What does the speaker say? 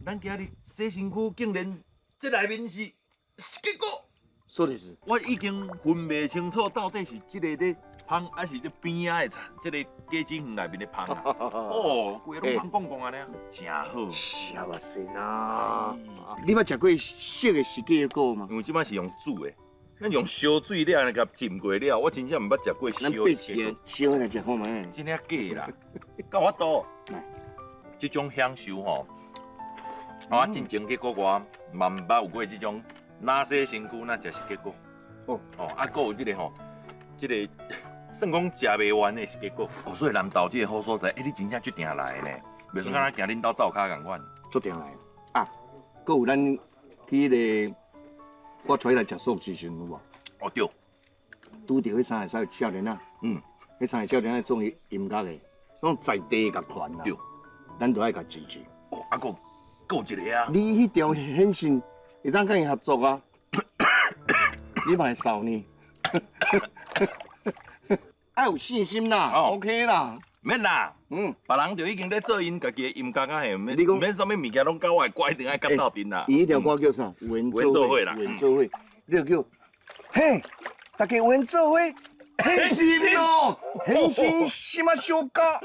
咱今日洗身軀竟然這內面是結果。說的是，我已經分袂清楚到底是這個咧芳，還是這邊仔的菜，這個果子園內面的芳啊。哦，規個攏芳講講按呢，誠好。是啊，哇塞啊！你捌食過熟的釋迦果嗎？因為這擺是用煮的，咱用燒水了，來共浸過了，我真正毋捌食過咱燒八時燒來食看覓。真正假啦？敢有法度？來，這種享受吼，我進前去國外嘛毋捌有過這種。哪洗身軀，哪食釋迦果。哦，啊，閣有這個吼，這個算講食袂完的釋迦果。哦，所以南投這個好所在，欸，你真正足定來的呢，袂輸敢若行恁兜灶跤仝款。足定來。啊，閣有咱去彼個，我帶你來食素食時陣有無？哦對。拄著彼三个少年仔。彼三個少年仔創音樂的，攏在地樂團啦。咱都愛共支持。哦，啊，閣有一個啊。你彼條顯線會當佮𪜶合作啊？你嘛會掃呢？愛有信心啦，OK 啦，免啦，別人就已經咧做𪜶家己的音樂啊，嘿，免免啥物物件攏佮我的歌一定愛佮鬥陣啦。伊彼條歌叫啥？緣做伙啦，緣做伙，你就叫嘿，大家緣做伙，変身咯，変身しましょうか？